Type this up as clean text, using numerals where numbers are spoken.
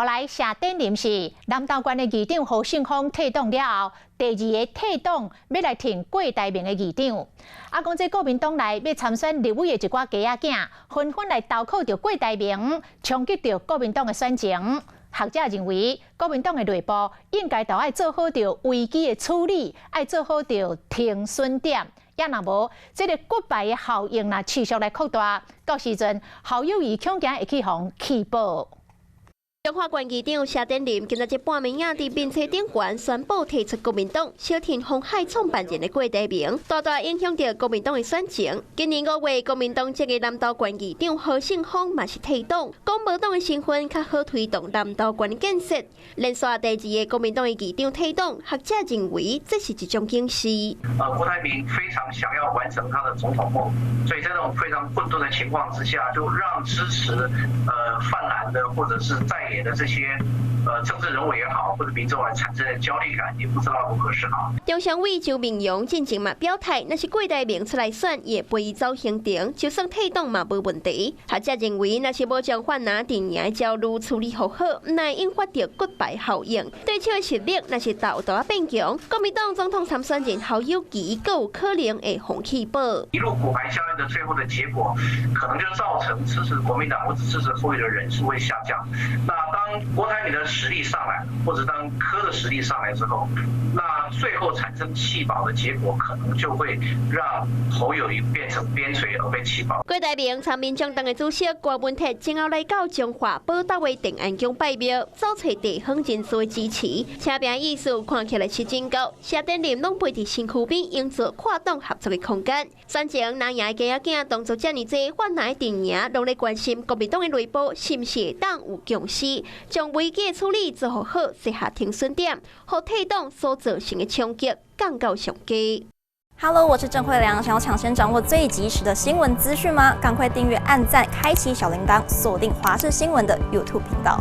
後來謝典林是南投縣的議長侯勝峰退黨了後，第二个退黨欲來挺郭台銘的議長。啊，講這國民黨內欲參選立委的一寡鸡仔囝，紛紛來投靠著郭台銘，衝擊著國民黨的選情。學者認為，國民黨的內部應該都愛做好著危機的處理，愛做好著停損點。也若無，這个骨牌的效應若持續來擴大，到時陣侯友宜恐驚會去予棄保。彰化縣議長謝典林今仔日半暝仔佇面冊頂懸宣布退出國民黨，相挺鴻海創辦人的郭台銘，大大影響著國民黨的選情。今年5月，國民黨籍的南投縣議長何勝峰嘛是退黨，講無黨的身份較好推動南投縣的建設。連續第二个國民黨的議長退黨，學者認為這是一種警示。郭台銘非常想要完成他的總統夢，所以在這種非常混沌的情況之下，就讓支持泛藍的或者是在野的這些政治人物也好，或者民眾來產生的焦慮感，也不知道如何是好。中常委周明勇進前嘛表態，若是郭台銘出來選，會陪伊走行程，就算退黨嘛無問題。學者認為，若是無將泛藍陣營的焦慮處理好好，毋會引發著骨牌效應。對手的實力若是鬥鬥仔變強，國民黨總統參選人侯友宜閣有可能會予棄保。一路骨牌效應的最後的結果，可能就造成支持國民黨或者支持侯友宜的人數會下降。那當郭台銘的實力上來，或者當柯的實力上來之後，那最後產生棄保的結果，可能就會讓侯友宜變成邊陲而被棄保。郭台銘參民眾黨的主席郭文鐵，前後來到彰化寶島的定安宮拜廟，走揣地方人士的支持，車餅意思看起來是真夠。謝典林攏陪佇身軀邊，營造跨黨合作的空間。選前藍營的鸡仔囝動作遮爾濟，泛藍陣營攏咧關心國民黨的內部是毋是會當有共識，將危機的處理做好，設下停損點，予退黨所造成的衝擊降到上低。 Hello，我是鄭慧良。想要搶先掌握最及時的新聞資訊嗎？趕快訂閱、按讚、開啟小鈴鐺，鎖定華視新聞的 YouTube 頻道。